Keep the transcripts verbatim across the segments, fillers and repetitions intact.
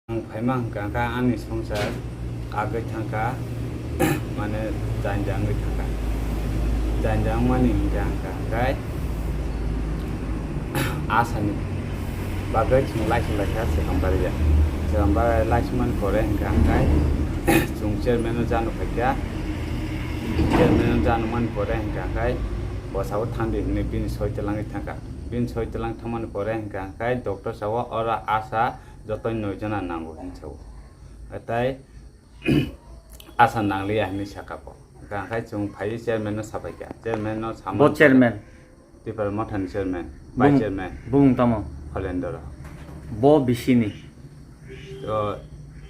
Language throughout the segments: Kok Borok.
Ang phaima hwnkha kha ani swngchar kagwi thangkha, mane janja wngwi thangkha. Janja wngmani hwnkha hwnkha hwnkhe asani bagwi chwng laising laikha Sekambaria. Sekambaria laisingmani pore hwnkha hwnkhe chwng chairman-o jano phaikha. Chairman-o jano mani pore hwnkha hwnkhe bwsao thandi hwnwi bini soi twlangwi thangkha. Bini soi twlang thangmani pore hwnkha hwnkhe doctor sao oro asa jotoni noi jona nango hinwi sao. Tei asa nangliya hinwi saka bo. Hwnkha hwnkhe chwng phaiwi chairman no sabaikha. Chairman no sama Bo chairman? Tipra Mothani chairman, Bung-, vice chairman. Bung tamo? Holendra. Bo bisini? O,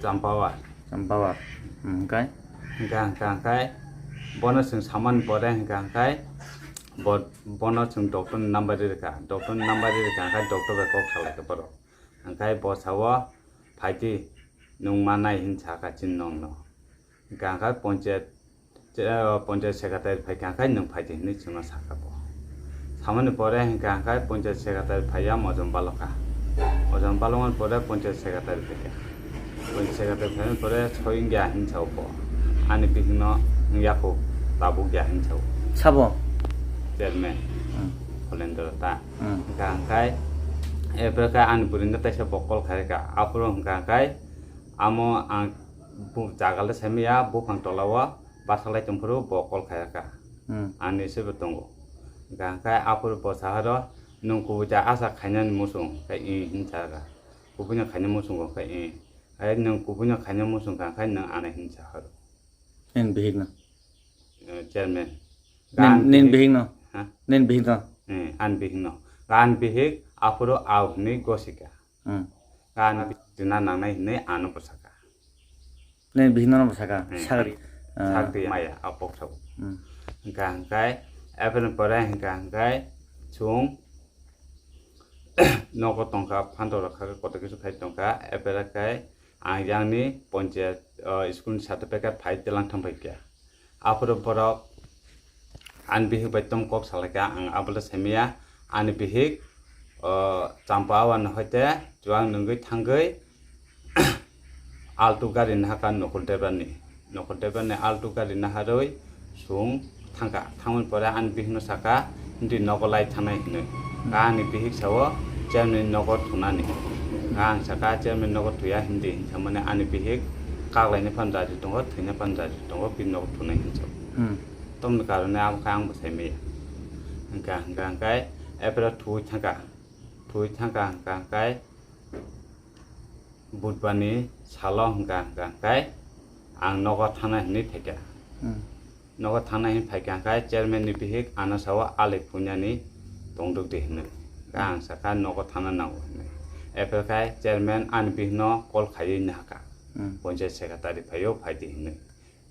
Champawar. Champawar. Hmm, hwnkhe? Hwnkha hwnkha hwnkhe bono chwng samani pore hwnkha hwnkhe bo, bono chwng doctor ni number ririkha. Doctor ni number ririkha hwnkhe doctor bai kok salaikha borok. Hwnkhe bo sao, "Phaidi, nwng ma nai," hin sakha chini nokno. Hwnkha hwnkhe ponchayat, che-, o, ponchayat secretary phaikha hwnkhe, "Nwng phaidi," hinwi chwngno sakha bo. Samani pore hwnkha hwnkhe ponchayat secretary phaiya Mojon Balokha. Mojon Balokmani pore ponchayat secretary phaikha. Ponchayat secretary phaimani pore soi wngya hin sao bo. Ani bihikno wngya kho, tabuk ya hin sao. Sabo? Chairman. Hmm. Holendra ta. Hmm. Hwnkha hwnkhe, epre khe ani bwrwino teisa bo call khaikha. Aphuru hwnkha hwnkhe, amo ang bu-, jaga le saimaya, buphang tola o basalai tongphuru bo call khaikha. Hmm. Ani se bo tongo. Hwnkha hwnkhe aphuru bo saharo, "Nwng kubui ja asa khainani muchung?" Khe, "Ee," hin sakha. "Kubuino khaina muchungo?" Khe, "Ee." Hai nwng kubuino khaina muchung kha, khai nwng ano hin sa horo. Nin bihik no? Eh, chairman. Nin, gan nin bihik, bihik no? Ha? Nin bihik no? Eh, an bihik no. Gan bihik, aphuru au hinwi gosika. Hmm. Gan bihik dina nangnai hinwi ano bwsaka. Nin bihik no bwsaka? Hmm. Sagri. Ah. Sagri maya, apok sabo. Hmm. Hwnkha hwnkhe, apple pore hwnkha hwnkhe, chwng nogo tongkha, phantok rok kha khe kotor kisa khai tongkha, epera khai ang yang ni ponchayat, o, school ni certificate phai telang thang pai kha. Aphuru borok ani bihik bai tom kok salai kha, ang abo le saimaya, ani bihik, o, Champa awan hoite chuwang nungwi thangwi, Alto gari nahakha Nokul Debbarma ni. Nokul Debbarma ni Alto gari naharwi chwng thangkha. Thangmani pore ani bihikno sakha, "Nini nogo lai thanai," hinwi. Ani bihik sao, "Chairman ni nogo thunani." Ang sakha, "Chairman ni nogo thuya hindi," hinwi samani ani bihik kaklaina phan raji tongo, thwina phan raji tongo, bini nogo thunai hinwi sao. Hmm. Tomni karone abo khe ang bwsai maya. Hwnkha, hwnkha, hwnkhe, epre thuwi thangkha. Thuwi thangkha, hwnkha, hwnkhe, Budbani salo hwnkha hwnkha hwnkhe ang nogo thana hinwi phaikha. Hmm. Nogo thana hinwi phaikha hwnkhe chairman ni bihik ano sao ali phuinani tongdok di hinwi. Hwnkhe ang sakha nogo thana nango hinwi. Epre khe chairman ani bihikno call khaiwi nahakha. Hmm. Ponchayat secretary phaio phaidi hinwi.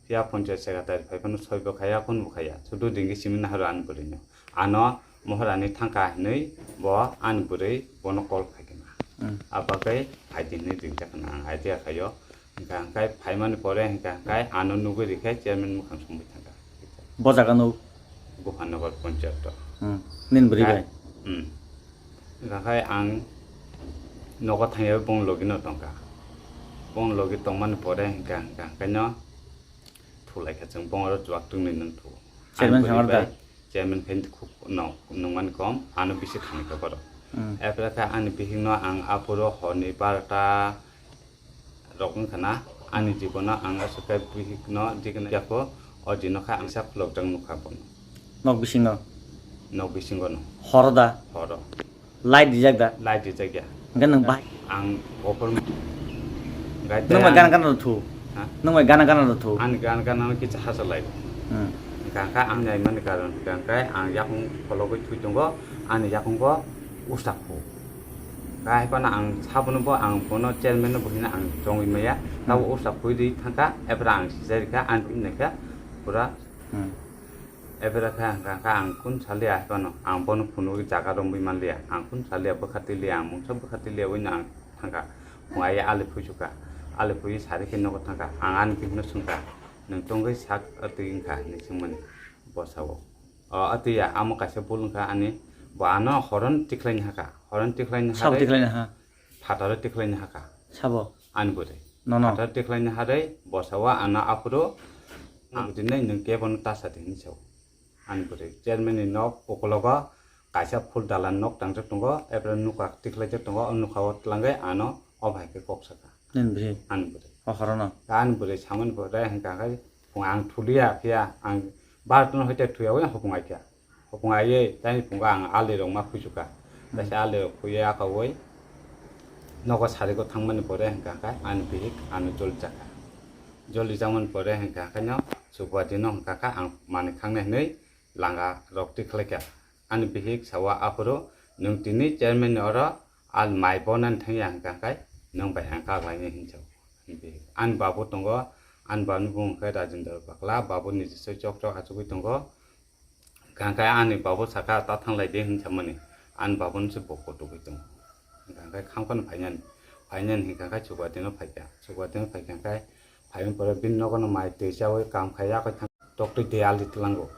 Phiya ponchayat secretary phai phano soi bo khaiya, kun bo khaiya. Sudu dingki simi naharo ani bwrwino. Ano mohorani thangkha hinwi bo ani bwrwi bono call khai kha na. Hmm. Abagwi phaidi hinwi ringkha khna ang idea khaio. Hwnkha hwnkhe phaimani pore hwnkha hwnkhe ano nugwi rikhe chairman mukhang songwi thangkha. Bo jaga no? Gopalnagar ponchayat o. Hmm. Nini bwrwi bai? Hmm. Hwnkha khe ang nogo thangya bong logi no tongkha. Bong logi tongmani pore hwnkha hwnkha hwnkhe no thulaikha chwng bong oro chuwak tungni nung thu. Chairman samar da? Chairman khe khuk no nungmani kom, ano bisi thangkha borok. Hmm. Epre khe ani bihikno ang aphuru horni barota rok wngkha na, ani jibono ang aswk khe bihikno dikna yako, o dino khe ang sak khulokjak nukha bono. Nok bisingo? Nok bisingo no. Horo da? Horo. Light dijak da? Light dijak ya. Hwnkhe nwng bai? Ang offer. Nwng bai gana gana rw thu? Ha? Nwng bai gana gana rw thu? Ani gana gana no kisa hachal lai. Hmm. Hwnkha ang naimani karon hwnkha ang yakung phologwi thui tongo, ani yakung bo usta khu. Hwnkha hai phano ang sabono bo ang bono chairman no bo hino ang chongwi maya. Hmm. Tabo usta khui ri thangkha, ebra ang sijai rikha, ang naikha pura. Hmm. Ebra khe hwnkha khe ang kun saliya hai phano, ang bono phunugwi jaga romwi manliya, ang kun saliya bwkha twi liya, ang mungsa bwkha twi liya, wngno ang thangkha. Phung ai ali phuisukha, ali phui sari khe nogo thangkha, ang ani bihikno swngkha, "Nwng tongwi sak twi wngkha?" hinwi swngmani bwsao. O, atwi ya, amo kaisa bul wngkha ani, bo ano horon tikhlaini hakha, horon tikhlaini Sabo hakha. Tikhlaini ha? Phataro tikhlaini hakha. Sabo? Ani bwrwi. Nono. Phatar tikhlaini harwi bosao ano aphuru ang dinai nwng kebono ta sa di hinwi sao. Ani bwrwi chairman ni nok ukulogo kaisa phul dalan nok tangjak tongo, epre nukha tikhlaijak tongo, o nukha o twlangwi ano o bai khe kok saka. Nini bwrwi? Ani bwrwi. O horono? Ani bwrwi samani pore hwnkha khe phung ang thuliya phiya ang bar tono hoite thuya wi hopung aikha. Hopung aiwi tei phungo ang ali rok ma khuichukha. Hmm. Taisa ali rok khuiwi akaui nogo sariko thangmani pore hwnkha khe ani bihik ano joli chakha. Joli chakmani pore hwnkha khe no chukwa dino hwnkha khe ang manwi khangnai hinwi langa rok tikhlaikha. Ani bihik sawa aphuru nwng tini chairman ni oro al mai bonani thangya hwnkha khe nwng bai ang kaklainai hinwi sao. Ani bihik. Ani babu tongo, ani babu ni bumung khe Rajendra Bakla, babu ni jisoi chok chok achugwi tongo. Hwnkha khe ani babu saka ta thanglai di hinwi samani. Ani babu ni se bo kotugwi tongo. Hwnkha khe khamkha no phainani, phainani hwnkha khe chukwa dino phaikha. Chukwa dino phaikha khe phaimani pore bini nogo no mai twi chawi kam khai yakoi thang. Toktwi de ali twlango.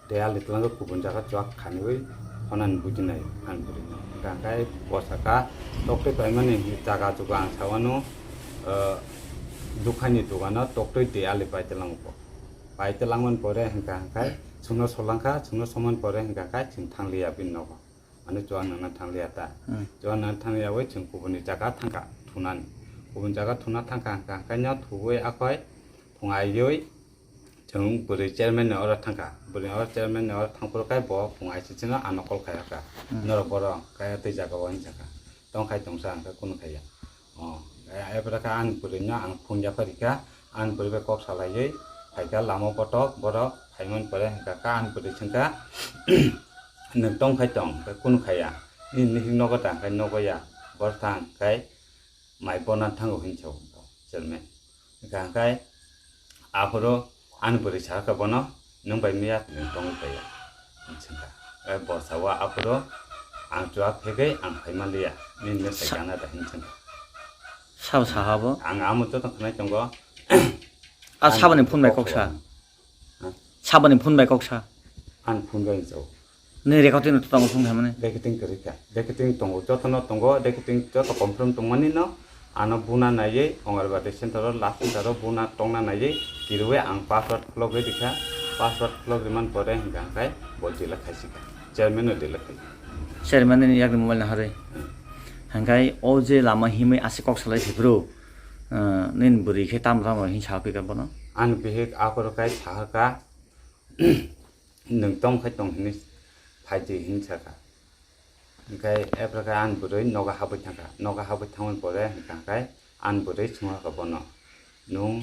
De ali twlango kubun jaga chuak khaniwi honani bujinai ani bwrwino. Hwnkha khe bosaka toktwi paimani jaga chugo ang sawano, ah, dukhani dogano toktwi de ali pai twlango bo. Pai twlangmani pore hwnkha khe chwngno solangkha, chwngno somani pore hwnkha khe chwng thangliya bini nogo. Ano chuak nangna thangliya ta. Hmm. Chuak nangna thangliya wi chwng kubuni jaga thangkha thunani. Kubuni jaga thuna thangkha hwnkha khe no thuwi akhoi phung aiwi Chwng bwrwi chairman ni oro thangkha. Bwrwi oro chairman ni oro thangphuru khe bo phung aisisino ano call khaiyakha. Hmm. Norok borok kaya tei jaga o hinjakha. Tongkhai tongsa ang khe kunu khaiya. O, e, ebra khe ani bwrwi no ang phone yapharikha. Ani bwrwi bai kok salaiwi phaikha lama botok borok phaimani pore hwnkha khe ani bwrwi swngkha, "Nwng tongkhai tong khe kunu khaiya. Nini nogo ta khe nogo ya. Bor thang khe mai bona thango," hinwi sao chairman. Hwnkha khe aphuru ani bwrwi sakha bono, "Nwng bai miya nwng tongwi paiya," hinwi swngkha. Khe bo sao aphuru, "Ang chuak phegwi ang phai manliya, nini no sai Sa- gana da," hinwi swngkha. Sabo saha bo? Ang amo joto khwnai tongo. A saboni phone bai kok sa. Ha? Saboni phone bai kok sa. Ani phone bai sao. Nini recording no tongo phone khaimani? Recording kwrwi kha. Recording tongo, jotono tongo, recording joto confirm tongmani no. Ano buna naiwi, Anganwadi center o, last center o buna tongna naiwi, kirwi ang password khulogwi rikha. Password khulogwi man pore hwnkha khe bo delete khaisika. Chairman no delete khai. Chairman ni yakni mobile naharwi. Hmm. Hwnkhe o je lama himwi aswk kok salai phuru, ah, nini bwrwi khe tamo tamo hin sa phika bono? Ani bihik aphuru khe sahaka, "Nwng tong khai tong hinwi phai di," hinwi sakha. Hwnkhe aphuru khe ani bwrwi nogo habwi thangkha. Nogo habwi thangmani pore hwnkha khe ani bwrwi swngkha bono, "Nwng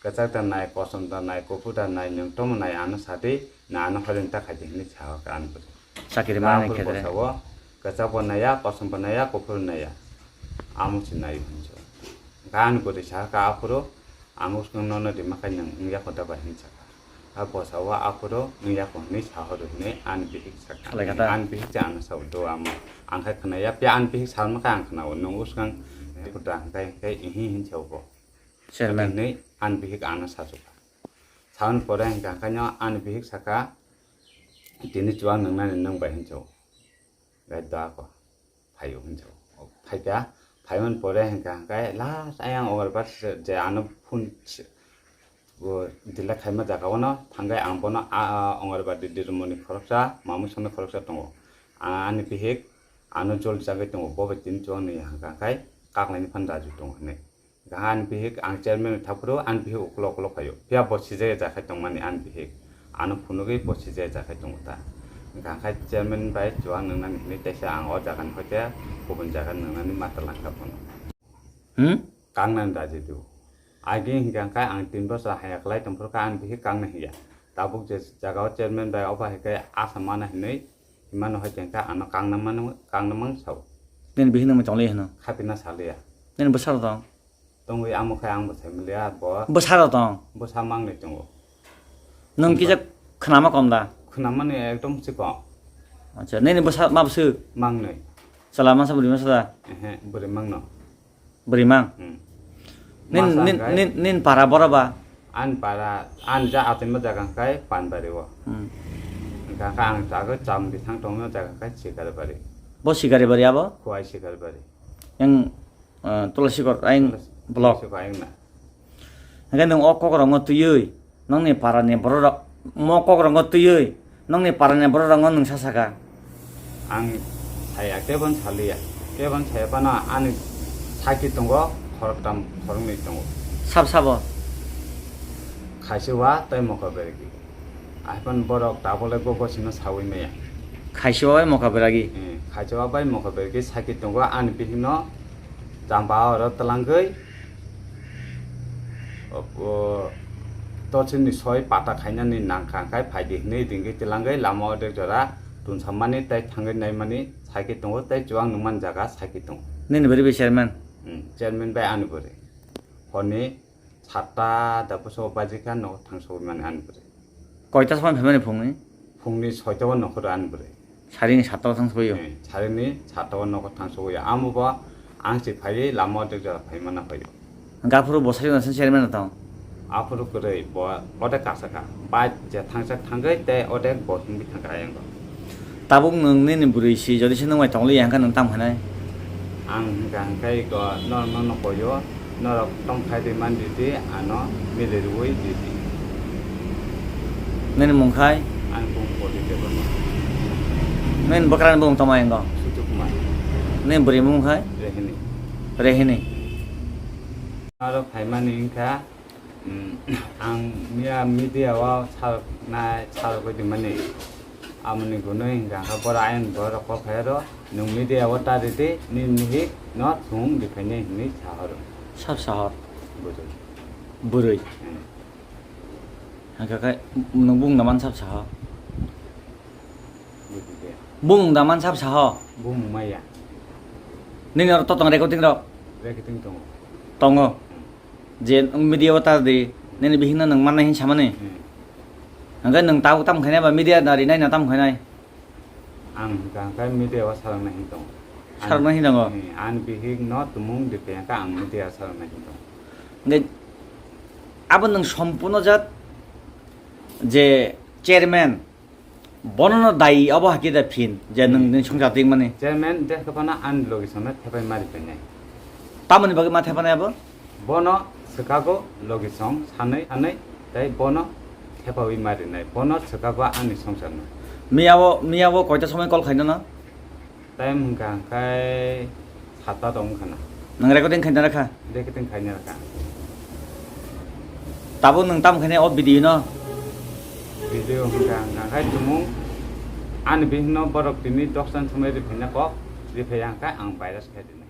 kwchak da nai, kosom da nai, kuphur da nai, nwng tongma nai ano sa di, na ano horing ta khai di," hinwi sakha ani bwrwi. Chakiri manai khe de. Bosao kwchak bo naiya, kosom bo naiya, kuphur naiya. Amo se nai hinwi sakha. Hwnkhe ani bwrwi sakha aphuru, "Ang uskang nono rima khai nwng wngya kho da bai," hinwi sakha. A bosao aphuru wngya kho hinwi sahoro hinwi ani bihik sakha. Khalai kha ta? Ani bihik se ano sao do amo. Ang khai khwnaya, phiya ani bihik salma khe ang khwnao, nwng uskang kuda hwnkhe hwnkhe ihi hinwi sao bo. Chairman. Hinwi ani bihik ano sachukha. Sawan pore hwnkha hwnkhe no ani bihik sakha, "Tini chuwak nwngnani nwng bai," hinwi sao. Gai da ko phaio hinwi sao. Phaikha, phaimani pore hwnkha hwnkhe last ayang Anganwadi se je ano phone se, bo delete khaima jaga o no thangwi ang bono a, a, Anganwadi dirmoni khoroksa, mamwi songni khoroksa tongo. A, ani bihik ano jol chagwi tongo, bo bai tini chuwak nwi hwnkha hwnkhe kaklaini phano raji tongo hinwi. Hwnkha ani bihik ang chairman ni thaphuru ani bihik ukulok ukulok phaio. Phiya bo sijaya jakhai tongmani ani bihik. Ano phunugwi bo sijaya jakhai tongo ta. Hwnkha khe chairman bai chuwak nwngnani hinwi teisa ang o jaga ni hoite kubun jaga nwngnani ma twlangkha bono. Hmm? Kangnani raji do. Agi hwnkha khe ang tin bosor haya kwlai tongphuru khe ani bihik kangna hiya. Tabuk je jaga o chairman bai obo hai khe asa mana hinwi himano hai khe ano kangna mano, kangna mang sao. Nini bihik nangma chonglai hino? Khapina saliya. Nini bwsaro tong? Tongwi amo khai ang bwsai manliya bo. Bwsaro tong? Bwsa mangnwi tongo. Nwng kisa khwnama kom da? Khwnamani ekdom se kom. Acha, nini bwsa ma bwswk? Mangnwi. Chwla masa bwrwi masa da? Ehe, bwrwi mangno. Bwrwi mang? Hmm. Nin, masa nin, hwnkhe nin, nin para bora ba? Ani para, ani ja atwima jaga hwnkhe Panbari o. Hmm. Hwnkha khe ang jaga Chamdi thang tongma jaga hwnkhe Sikaribari. Bo Sikaribari abo? Khowai Sikaribari. Yang Ah, Tulasikot, aing Tulas-, Block. Kaisu kayang na. Hingke nwng o kokrokno twiwi, nokni parani borok rok, mo kokrokno twiwi, nokni parani borok rokno nwng sa saka. Ang saya kebon saliya, kebon saya pano ani saki tongo, khoroktam khoroknwi tongo. Sab sabo? Khaisi wa tei mokha bergi. Aphano borok tabole go gosino sawi maya. Khaisi wa bai mokha beragi? Eh, khaisi wa bai mokha bergi saki tongo ani bihikno. Chamba oro twlangwi, o, o, tochini soi pata khainani nangkha, hwnkhe phaidi hwnwi ringwi twlangwi lama ordek jora tunsammani tei thangwi naimani sakhe tongo tei chuwang nungmani jaga sakhe tongo. Nini bwrwi bai chairman? Hmm, chairman bai ani bwrwi. Horni satta da bwskango bajikha nogo thangsogwi mani ani bwrwi. Koita sokmani phaimani phungni? Phungni soita o nokhoro ani bwrwi. Sarini satta o thang sogwi o? Eh, sarini satta o nokho thang sogwi o. Amo bo ang se phaiwi lama o dek jora phaimana phai o. Gaphuru bo sari nasan chairman tong? Aphuru kwrwi bo odek kasaka. Bai je thangsak thangwi tei odek bo himwi thangkha ayang o. Tabuk nwng nini bwrwi si, jodi se nwng bai tongli ya, hwnkhe nwng tamo khainai? Ang hwnkha hwnkhe iko norok nono koi o, norok tong khai di man di di, ano mili rwui di di. Nini mung khai? Ani bung Poti Debbarma. Nini bwkrani bung tamo yango? Sutu Kumar. Nini bwrwi mung khai? Rehini. Rehini. Aro phaimani wngkha, mm, ang miya media o salnai, salgwi di mani. Amoni gunui hingka hingka bora ayang borok kok phai aro, nwng media o ta ridi, nini hik no thung di phainai hinwi sa horo. Sab sahor. Bwrwi. Bwrwi. Hmm. Hingka khe nwng bung naman sab saho. Bwrwi de. Bung naman sab saho. Bung maya. Nini oro totong recording rok? Recording tongo. Tongo. Hmm. Je nwng media o ta di, nini bihikno nwng mannai hin samani. Hmm. Hingke nwng tabuk tamo khainai ba media na rinai na tamo khainai? Ang hingka hingke media o saloknai hin tongo. Saloknai hin tongo? Hmm, ani bihik no tumung di phaiyangkha ang media o saloknai hin tongo. Hingke abo nwng sompuno jat je chairman, bono no dai obo hakhe da phin je nwng, hmm, nini songchar tingmani. Chairman je khe phano ani logi songno thepai mari painai. Tamoni bagwi ma thepanai abo? Bono swkago logi song sanwi sanwi tei bono thepawi marinai. Bono swkago ani songcharno. Miyao, miyao koita somoi call khainano? Time hwnkha hwnkhe satta tong wngkha na. Nwng recording khaina rakha? Recording khaina rakha. Tabuk nwng tamo khainai o video no? Video hwnkha hwnkha khai tumung ani bihikno borok tini doksani somoi riphaina kok, riphaiya hwnkhe ang virus khai rina.